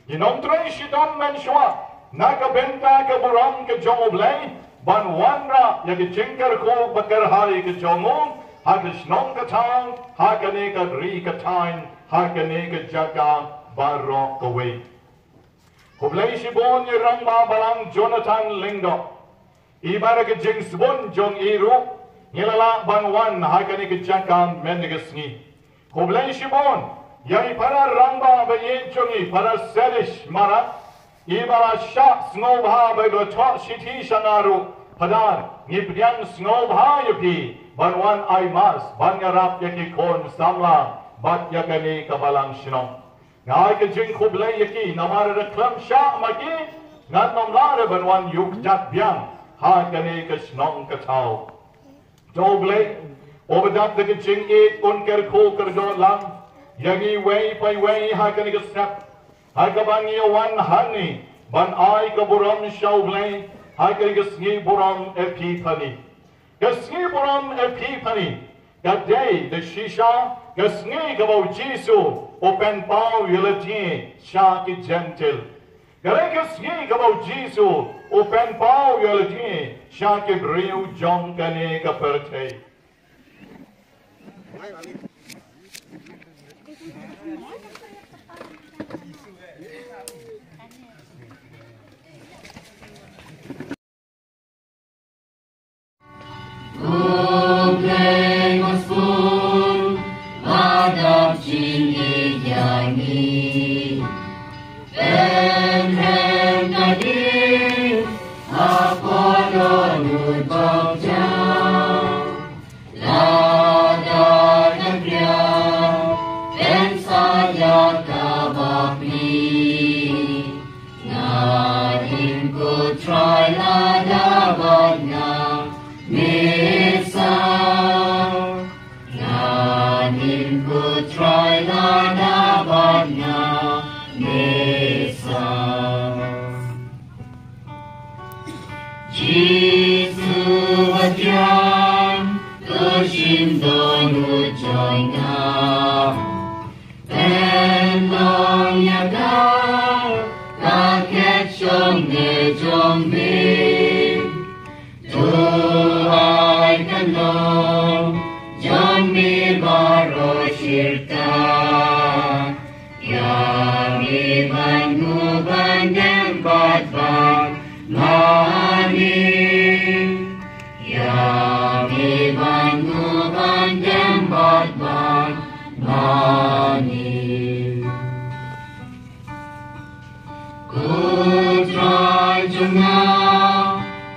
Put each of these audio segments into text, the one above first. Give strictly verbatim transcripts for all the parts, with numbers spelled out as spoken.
Ki nongtrei shitom mynshuwa na ka bynta ka burom ka jong U Blei, ban wanrah ïa ka jingkyrkhu ba kyrhai ka jong u ha ka shnong ka thaw, ha kane ka ri ka thaiñ, ha kane ka jaka baroh kawei. Khublei shibun ïa Rangbah Balang Jonathan Lyngdoh. I ba da ka jingsbun jong i ruh ngi la lah ban wan ha kane ka jaka mynta ka sngi. Khublei shibun ïa i para rangbah ba ïeit jong i, Para Sedish Marak, i ba la shah sngewbha ba i ba la thoh shithi sha nga ruh. Phadar, ngi pdiang sngewbha ïa phi ban wan ai mass, ban ïarap ïa ki khun samla bad ïa kane ka balang shnong. Nga ai ka jingkhublei ïa ki, namar lada khlem shah ma ki, ngan ym lah ruh ban wan ïuh kjat biang ha kane ka shnong ka thaw. To U Blei, uba dap da ka jingïeit, un kyrkhu kyrdoh lang ïa ngi iwei pa iwei ha kane ka step, ha kaba ngi ïa wan hangne ban ai ka burom sha U Blei ha kane ka sngi burom Epiphany. Ka sngi burom Epiphany ka dei da shisha ka sngi kaba U Jisu u pynpaw ïa lade sha ki Jentil. Ka dei ka sngi kaba U Jisu u pynpaw ïa lade sha ki briew jong kane ka pyrthei. Nga dim ko Trai lada bad nga mesa. Nga dim ko Trai lada bad nga mesa. Jisu wa tiang, to shim don u join nga. Pynlong ïa ka ka khet shong ne jong me. To ai ka long jong me baroh shirta. Ïa me ban ngu ban dem bad ban mane. Ïa me ban ngu ban dem bad ban mane. Ko Trai jong nga,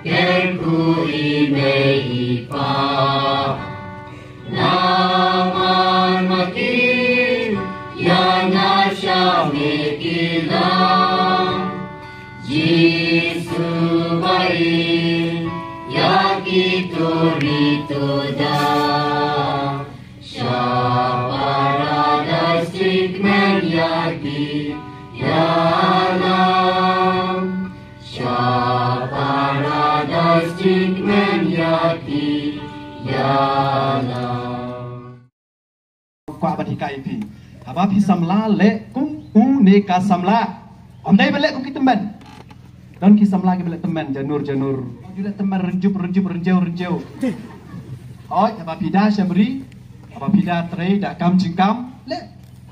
kyrkhu i mei i pa. Namar ma ki ïa nga sha me ki la. Jisu ba i ïa ki tu ri tu da. Sha Paradise jingkmen ïa ki ïalam. Sha Paradise jingkmen ïa ki ïalam. Kwah ban hikai ïa phi. Haba phi samla leh kum une ka samla. Ym dei ba leh kum ki tymmen. Don ki samla kiba leh tymmen janur janur. Ju leh tymmen rynjup rynjup rynjew rynjew. Oi, haba phi da sha bri, haba phi da trei da kam jingkam, leh.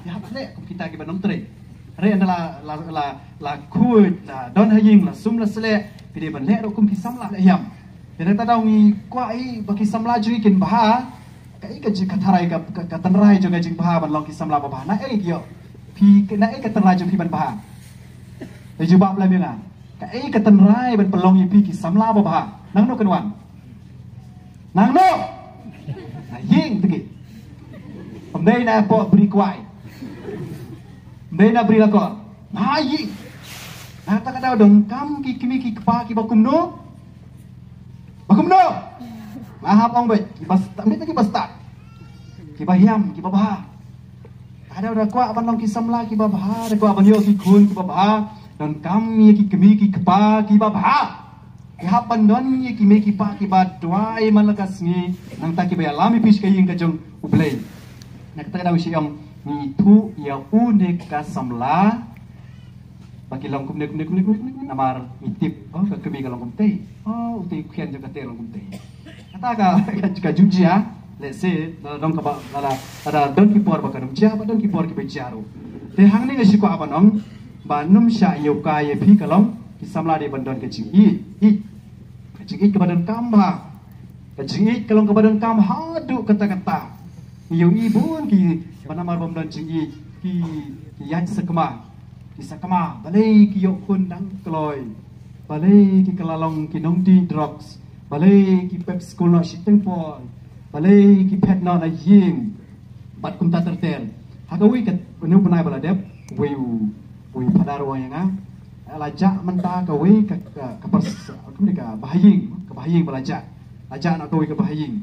Ïa haba leh kum kita kiba nongtrei. Re ynda la la la la khuid la don ha ïing la sum la sleh, phi dei ban leh ruh kum ki samla leh ïam. Ïa nangta daw ngi kwah i ba ki samla jong ngi kin bha. Kaei ka jing ka tharai ka ka tynrai jong ka jingbha ban long ki samla babha. Na ei ïoh phi na ei ka tynrai jong phi ban bha. Ïa jubab lem ïa nga. Kaei ka tynrai ban pynlong ïa phi ki samla babha. Nangno kan wan? Nangno? Na ïing tiki. Ym dei na poh bri kwai. Ym dei na bri lakor. Na ïing. Nangta ka daw donkam ki kmie ki kpa kiba kumno? Ba kumno? Nga hap ong beit, kiba stad, beit kiba stad. Kiba hiam, kiba bha. Ka daw da kwah ban long ki samla kiba bha, da kwah ban ïoh ki khun kiba bha. Donkam ïa ki kmie ki kpa kiba bha. Ki hap ban don ïa ki mei ki pa kiba duwai man la ka sngi. Nangta kiba ïalam ïa phi sha ka ïing ka jong U Blei. Na kata ka daw shu ong ngi thuh ïa une ka samla. Ba ki long kumne, kumne, kumne, kumne, kumne, namar ngi tip, oh, ka kmie ka long kumtei. Oh, utei u khian jong katei long kumtei. Kata ka, ka, ka ju jia, let's say, lada dang kaba, lada, lada don ki por ba kan ym jia, ba don ki por kiba jia ruh. Te hangne nga shu kwah ban ong, ba ym shym ïoh kai ïa phi ka long, ki samla dei ban don ka jingïeit, ïeit. Ka jingïeit kaba donkam bha. Ka jingïeit ka long kaba donkam haduh katta katta. Ngi ïohi bun kiba namar bym don jingïeit, ki, ki ïaid sakma. Ki sakma, balei ki ïoh khun dang kloi. Balei ki kylla long ki nongdih drugs. Balei ki pep skul noh shiteng por. Balei ki phet noh na ïing. Bad kumta ter ter. Ha kawei ka, une u bnai ba la dep, wei u, wei u phadar u ong ïa nga, la jah mynta kawei ka, ka, ka pers-, kumne, ka bahaïing, ka bahaïing ba la jah. La jah noh kawei ka bahaïing.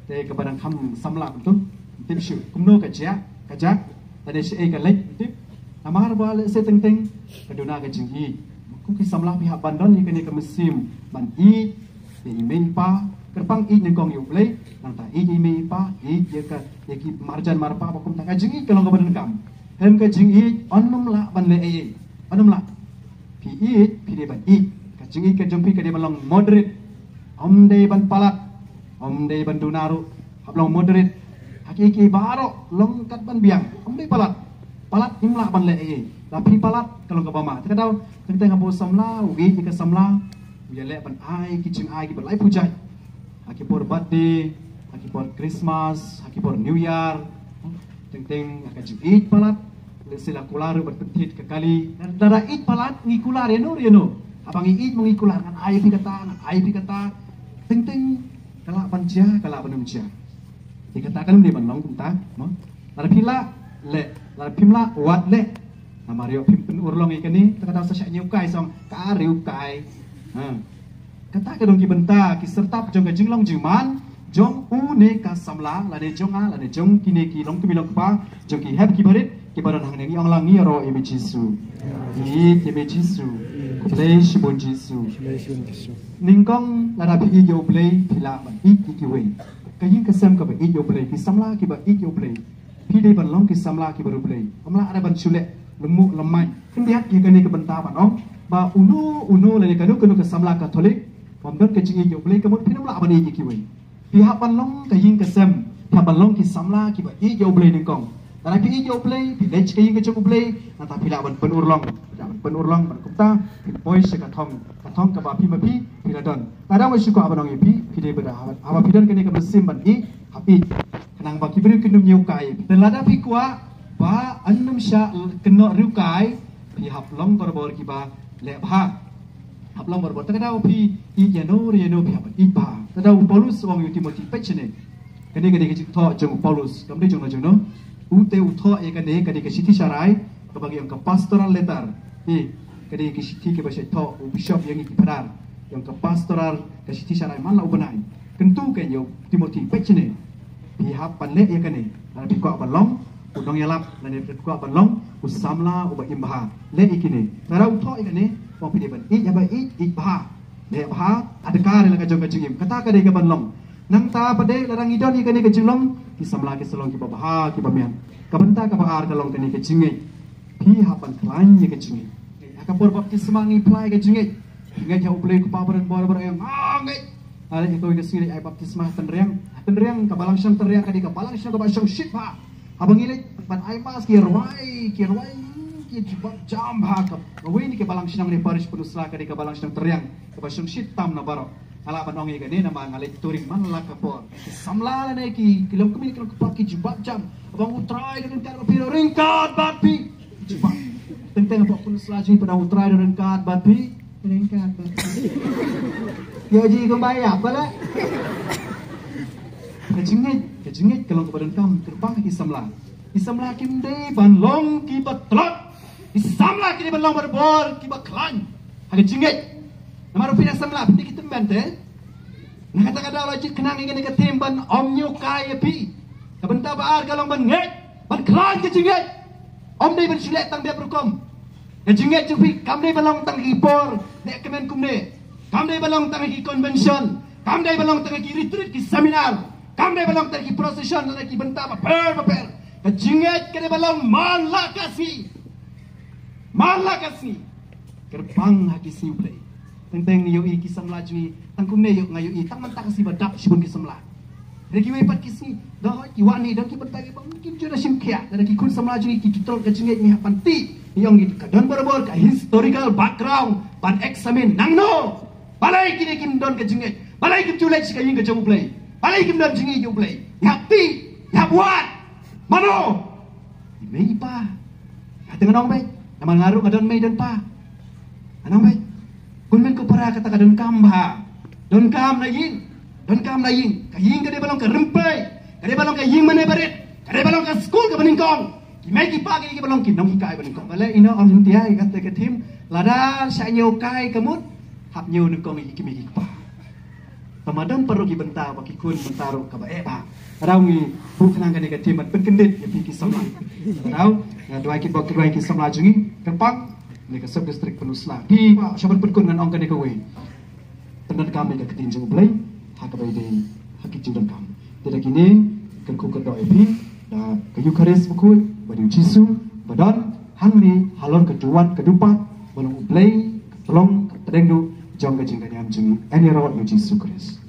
Te kaba dang kham samla kumtu, ym tip shuh kumno ka jah, ka jah, lane shaei ka leit, ym tip. Namar ba lehse teng teng ka duna ka jingïeit. Kum ki samla phi hap ban don ïa kane ka mynsiem ban ïeit ïa i mei i pa, kyrpang ïeit nyngkong ïa U Blei, nangta ïeit ïa i mei i pa, ïeit ïa ka, ïa ki marjan marpa, ba kumta ka jingïeit ka long kaba donkam. Hynrei ka jingïeit, ym lah ban leh ei ei. Ym lah. Phi ïeit, phi dei ban ïeit. Ka jingïeit ka jong phi ka dei ban long moderate. Ym dei ban palat. Ym dei ban duna ruh. Hap long moderate. Ha kiei kiei baroh long kat ban biang. Ym dei palat. Palat ym lah ban leh ei ei. Lada phi palat ka long kaba ma. Te ka daw, teng teng haba u samla u ïeit ïa ka samla, u ïaleh ban ai ki jingai kiba laiphew jait. Ha ki por birthday, ha ki por Christmas, ha ki por New Year. Teng teng ha ka jingïeit palat, lehse la kular ruh ban pynthied ka kali. Lada ïeit palat ngi kular ïano ïano. Haba ngi ïeit ma ngi kular, ngan ai phi kata, ngan ai phi kata. Teng teng ka lah ban jia, ka lah ban ym jia. Te kata kan ym dei ban long kumta, mo? Lada phi lah, leh, lada phim lah, wat leh. Namar ïoh phim pynurlong ïa kane, te ka daw sa shah ñiewkai song, ka riewkai. Ha. Kata ka dei ki bynta, ki syrtap jong ka jinglong jingman jong une ka samla, lane jong nga, lane jong kine ki longkmie longkpa, jong ki hep ki barit, kiba don hangne. Ngi ong lang, ngi ïaroh ïa me Jisu. Ngi ïeit ïa me Jisu. Khublei shibun Jisu. Nyngkong lada phi ïeit ïa U Blei, phi lah ban ïeit ïa kiwei. Ka ïing ka sem kaba ïeit ïa U Blei, ki samla kiba ïeit ïa U Blei. Phi dei ban long ki samla kiba riewblei. Ym lah re ban shu leh lyngngoh lyngngoh. Khyndiat ïa kane ka bynta ban ong ba uno uno lane kano kano ka samla Katholik bym don ka jingïeit ïa U Blei, ka mut phin ym lah ban ïeit ïa kiwei. Phi hap ban long ka ïing ka sem, phi hap ban long ki samla kiba ïeit ïa U Blei nyngkong. Lada phi ïeit ïa U Blei, phi leit sha ka ïing ka jong U Blei, nangta phi lah ban pynurlong, phi lah ban pynurlong, bad kumta phin poi sha ka thong, ka thong kaba phi ma phi phi la don. Lada nga shu kwah ban ong ïa phi, phi dei ba da haba, haba phi don kane ka mynsiem ban ïeit, hap ïeit. Khnang ba ki briew kin ym ñiewkai. Te lada phi kwah ba yn ym shah kynnoh riewkai, phi hap long barabor kiba leh bha. Hap long barabor. Te ka daw phi ïeit ïano re ïano, phi hap ïeit bha. Te ka daw u Paulus u ong ïa u Timothi, peit shane. Kane ka dei ka jingthoh jong u Paulus, kam dei jong no jong no. U te u thoh ïa kane, ka dei ka shithi sharai kaba ngi ong ka pastoral letter. Hi, ka dei ka shithi kaba shait thoh u bishop ïa ngi ki phadar. Ïa ka pastoral, ka shithi sharai man la u bnai. Kyntu ka ïa u Timothi, peit shane. Phi hap ban leh ïa kane. Lada phi kwah ban long u nongïalap, lane phi kwah ban long u samla uba im bha, leh ïa kine. Lada u thoh ïa kane, ong phi dei ban ïeit, haba ïeit, ïeit bha. Leh bha, adkar ïa la ka jong ka jingim. Kata ka dei kaban long. Nangta pat de lada ngi don ïa kane ka jinglong, ki samla ki sa long kiba bha, kiba miat. Ka bynta kaba ar ka long kane ka jingngeit. Phi hap ban khlaiñ ïa ka jingngeit. Ha ka por baptisma ngi phla ïa ka jingngeit. Ngeit ha U Blei Kpa badonbor, ba ong nga ngeit. Lada ïa kawei ka sngi leit ai baptisma ha Tynriang. Ha Tynriang, ka balang shnong Tynriang ka dei ka balang shnong kaba shong shit bha. Haba ngi leit ban ai mas, ki rwai, ki rwai, ki jubab jam bha. Kawei na ki balang shnong ne parish Pynursla ka dei ka balang shnong Tynriang kaba shong shit tam na baroh. Nga lah ban ong ïa kane namar nga leit touring man la ka por. Ki samla lane ki, ki longkmie ki longkpa ki jubab jam. Haba ong U Trai u don ryngkat bad phi, ryngkat bad phi. Jubab. Teng teng haba Pynursla jingpyndonkam, U Trai u don ryngkat bad phi, ryngkat bad phi. Ïa ji kumba ïa phi la. Ka jingngeit, ka jingngeit ka long kaba donkam, kyrpang ki samla. Ki samla kim dei ban long kiba tlot. Ki samla ki dei ban long barabor kiba khlaiñ ha ka jingngeit. Namar phi na samla, phi dei ki tymmen te. Na kata ka daw la jied khnang ïa kane ka theme ban ym ñiewkai ïa phi. Ka bynta ba ar ka long ban ngeit, ban khlaiñ ka jingngeit. Ym dei ban shu leh tang dep rukom. Ka jingngeit jong phi kam dei ban long tang ki por leh kmen kumne. Kam dei ban long tang ki convention. Kam dei ban long tang ki retreat, ki seminar. Kam dei ban long tang ki procession, na ki bynta bapher bapher. Ka jingngeit ka dei ban long man la ka sngi. Man la ka sngi. Kyrpang ha ki sngi U Blei. Teng teng ngi ïohi ki samla jong ngi, tang kumne ïoh nga ïohi, tang mynta ka sngi ba dap shibun ki samla. Hynrei kiwei pat ki sngi, da hoi ki wan hi, don ki bynta ki bang, kim ju da shim khia, da ki khun samla jong ngi ki ju trot ka jingngeit ngi hap ban tih, ngi ong ngi ka don barabor ka historical background, ban examine nangno. Balei kine kim don ka jingngeit, balei kim ju leit sha ka ïing ka jong U Blei, balei kim don jingngeit ïa U Blei, ngi hap tih, ngi hap wad, mano. Mei pa. Kata nga ong beit. Namar nga ruh nga don mei don pa. Nga ong beit. Kun men ko para kata ka donkam bha. Donkam na ïing. Donkam na ïing. Ka ïing ka dei ba long ka rympei. Ka dei ba long ka ïing mane barit. Ka dei ba long ka skul kaba nyngkong. Ki mei ki pa ki dei ba long ki nonghikai ba nyngkong. Balei ino ong hyntia ïa kata ka thim. Lada sha ñiew kai ka mut. Hap ñiew nyngkong ïa ki mei ki pa. Ba ma don pat ruh ki bynta ba ki khun bynta ruh kaba eh ba. Ka daw ngi buh khnang kane ka thim ban pynkyndit ïa phi ki samla. Ka daw nga duwai ki bok ki duwai ki samla jong ngi kyrpang ne ka sub district Pynursla. Phi ba sha ban pynkut ngan ong kane kawei. Pyndonkam ïa ka ktien jong U Blei ha kaba ïadei ha ki jingdonkam. Te da kine kyrkhu kyrdoh ïa phi da ka Eukharist bakhuid ba dei U Jisu ba don hangne halor ka duwan ka dupat ba long U Blei ka pynlong ka pdeng duh jong ka jingdon niam jong ngi. Ïa ro U Jisu Khrist.